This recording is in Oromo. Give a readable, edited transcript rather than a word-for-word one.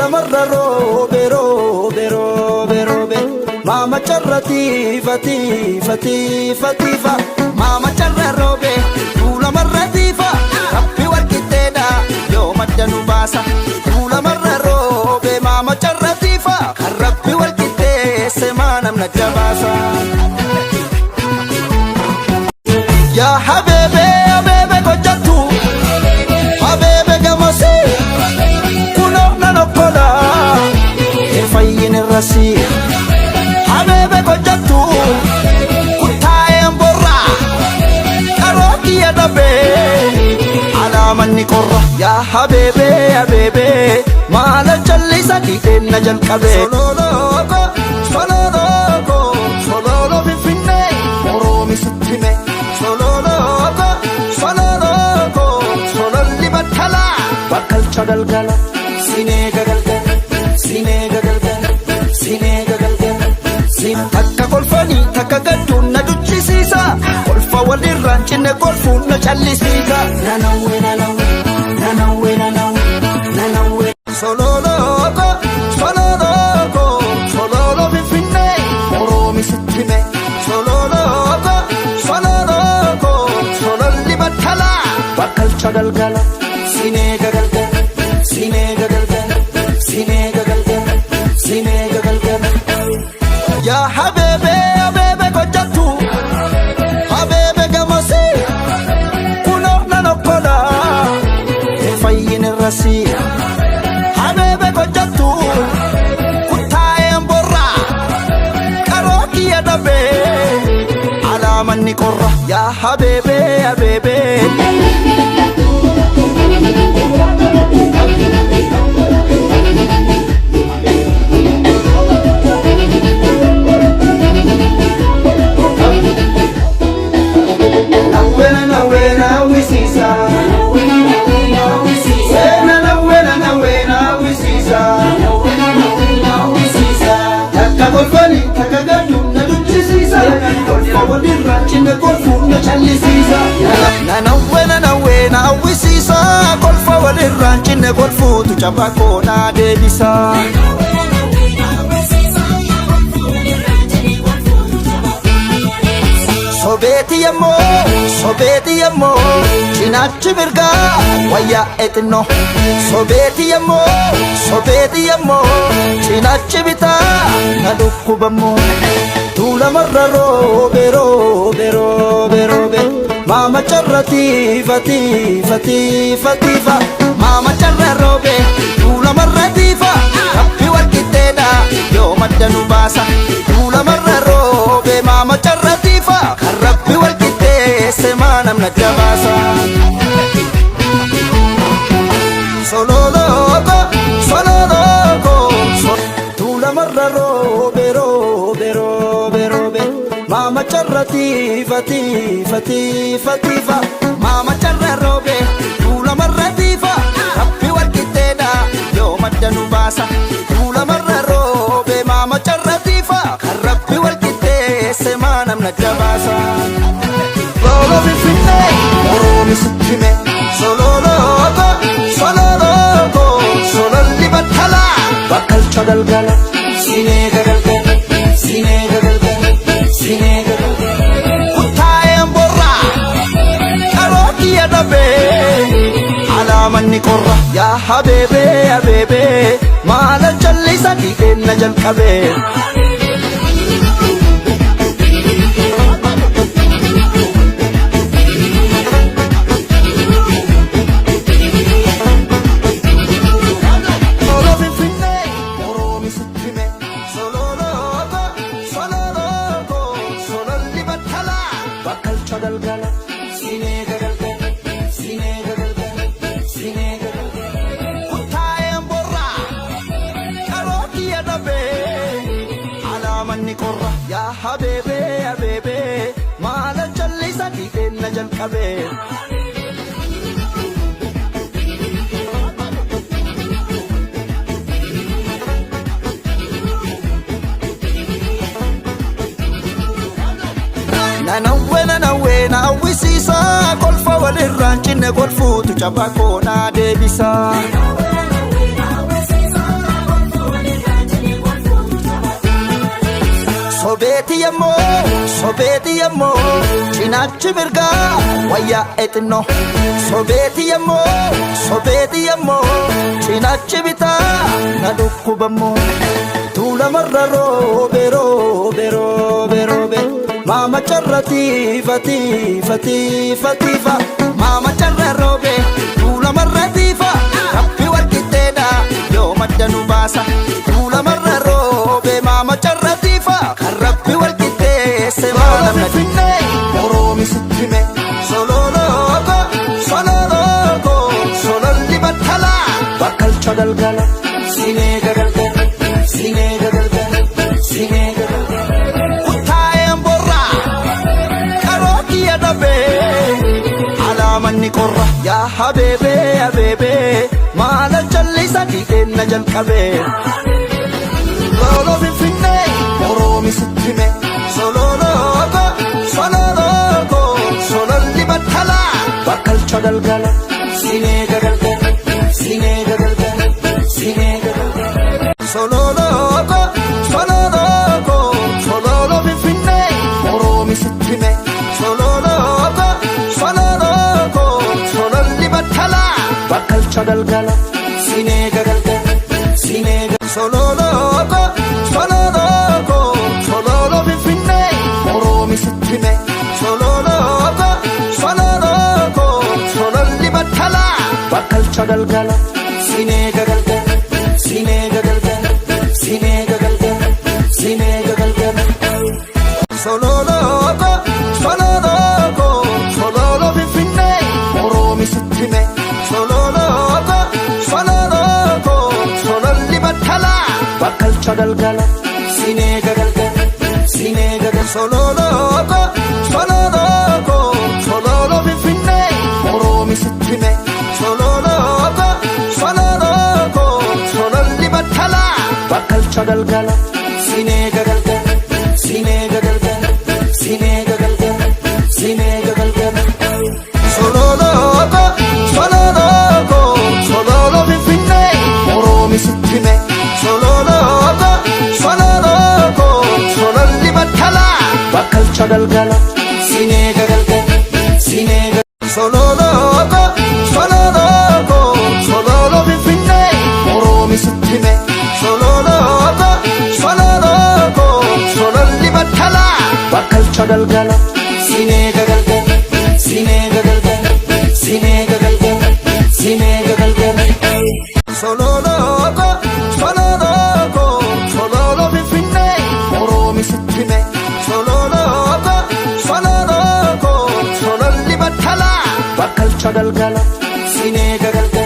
Tuulamarra roobe roobe roobe roobe. Maama carra tiifa tiifa tiifa tiifa. Maama carra roobe tuulamarra tiifa. Rabbi walqixxeedha yoo madda nu baasa. Tuulamarra roobe maama carra tiifa. Kan Rabbi walqixxeesse maa namna jabaasa. Yaa habeebe habeebe hojjattu habeebe gamasee kunoo nan okkola fayyin irrasi habeebe hojjattu kuttaa'een borra qaroo kiyya dhabee alaamanni qorra yaa habeebe habeebe maala jallisa dhidheen na jalqabe. Sololooko sololooko sololo finfinnee moroomi sitti hime. Sololooko sololooko sololli battalaa bakkalcha galgala sinee gagalgala sinee gagalgala sinee gagalgala. Takka kolfanii takka gadduun na duchisiisa kolfa walirraan cinne kolfuun na callisiisa. Nanawwe nanawwe nanawwe nanawwe nanawwe. Sololooko sololooko sololo finfinnee moroomi sitti hime. Sololooko sololooko sololli battalaa bakkalcha galgala sinee gagalgala sinee gagalgala sinee gagalgala sinee gagalgala. Yaa habeebe habeebe hojjattu habeebe gamasee kunoo nan okkola fayyin irrasi habeebe hojjattu kuttaa'een borra qaroo kiyya dhabee alaamanni qorra yaa habeebe habeebe. Nawwena nawwena wisiisa. Wena nawwena nawwena wisiisa. Takka kolfanii takka gadduun na duchisiisa. Kolfa walirraa cinna kolfuun na callisiisa. Nanawwena nawwena wisiisa. Kolfa walirraa cinna kolfuutu cabaa koo naa deebisa. Sobeeti yemmoo sobeeti yemmoo cinaachi mirgaa wayyaa xinnoo. Sobeeti yemmoo sobeeti yemmoo cinaachi bitaa na dhukkubammoo. Tuulamarra roobe roobe roobe roobe maama carra tiifa tiifa tiifa tiifa. Maama carra roobe tuulamarra tiifa rabbi walqixxeedha yoo madda nu baasa. Tuulamarra roobe maama carra tiifa kan Rabbi walqixxeesse maa namna jabaasa. Sololooko sololooko tuulamarra roobe roobe roobe roobe maama carra tiifa tiifa tiifa tiifa maama carra roobe tuulamarra tiifa rabbi walqixxeedha yoo madda nu baasa tuulamarra roobe maama carra tiifa kan Rabbi walqixxeesse maa namna jabaasa. Sololo finfinnee moroomi sitti hime. Sololooko sololooko sololli battalaa bakkalcha galgala sinee gagalgala sinee gagalgala sinee gagalgala. Kuttaa'een borra qaroo kiyya dhabee alaamanni qorra yaa habeebe habeebe maala jallisa dhidheen na jalqabee. Sololo finfinnee moroomi sitti hime. Sololooko sololooko sololli battalaa bakkalcha galgala sinee gagalgala sinee gagalgala sinee gagalgala. Kuttaa'een borra qaroo kiyya dhabee alaamanni qorra yaa habeebe habeebe maala jallisa dhidheen na jalqabee. Nanawwe nanawwe naawwisiisa kolfa walirraan cinne kolfuutu cabaa koo naa deebisa. Sobeeti yemmoo, sobeeti yemmoo, cinaachi mirgaa wayyaa exinnoo. Sobeeti yemmoo, sobeeti yemmoo, cinaachi bitaa na dhukkubammoo. Tuulamarra roobe roobe roobe roobe, maama carra tiifa tiifa tiifa tiifa. Maama carra roobe tuulamarra tiifa, rabbi walqixxeedha yoo madda nu baasa. Tuulamarra roobe maama carra tiifa, kan rabbi walqixxeesse maala finfinnee Oroomi sitti hime. Sololooko sololooko sololli battalaa bakkalcha galgala sinee gagalgala sinee gagalgala sinee gagalgala. Kuttaa'een borraa qaroo kiyya dhabee alaamanni qorra yaa habeebee habeebee maalan callisa dideen na jalqabee. Lolo finfinnee Oroomi sitti hime. Sololooko sololooko sololli battalaa bakkalcha galgala sinee gagalgala sinee gagalgala sinee gagalgala. Sololooko sololooko sololo finfinnee Oroomi sitti hime. Sololooko sololooko sololli battalaa bakkalcha galgala sinee gagalgala sinee gagalgala. Sololooko sololooko sololo finfinnee Oroomi sitti hime. Sololooko sololooko sololli battalaa bakkalcha galgala sinee gagalgala sinee gagalgala sinee gagalgala sinee gagalgala. Sololooko sololooko sololo finfinnee Oroomi sitti hime. Sololooko sololooko sololli battalaa bakkalcha galgala sinee gagalgala sinee gagal. Sololooko sololooko sololo finfinnee Oroomi sitti hime. Sololooko sololooko sololli battalaa bakkalcha galgala sinee gagalgala sinee gagalgala sinee gagalgala sinee gagalgala. Sololooko sololooko sololo finfinnee Oroomi sitti hime. Sololooko sololooko sololli battalaa bakkalcha galgala sinee gagalgala sinee gagalgala. Sololooko sololooko sololo finfinnee Oroomi sitti hime. Sololooko sololooko sololli battalaa bakkalcha galgala sinee gagalgala sinee gagalgala sinee gagalgala sinee gagalgala. Sololooko sololooko sololo finfinnee Oroomi sitti hime. Sololooko sololooko sololli battalaa bakkalcha galgala sinee gagalgala.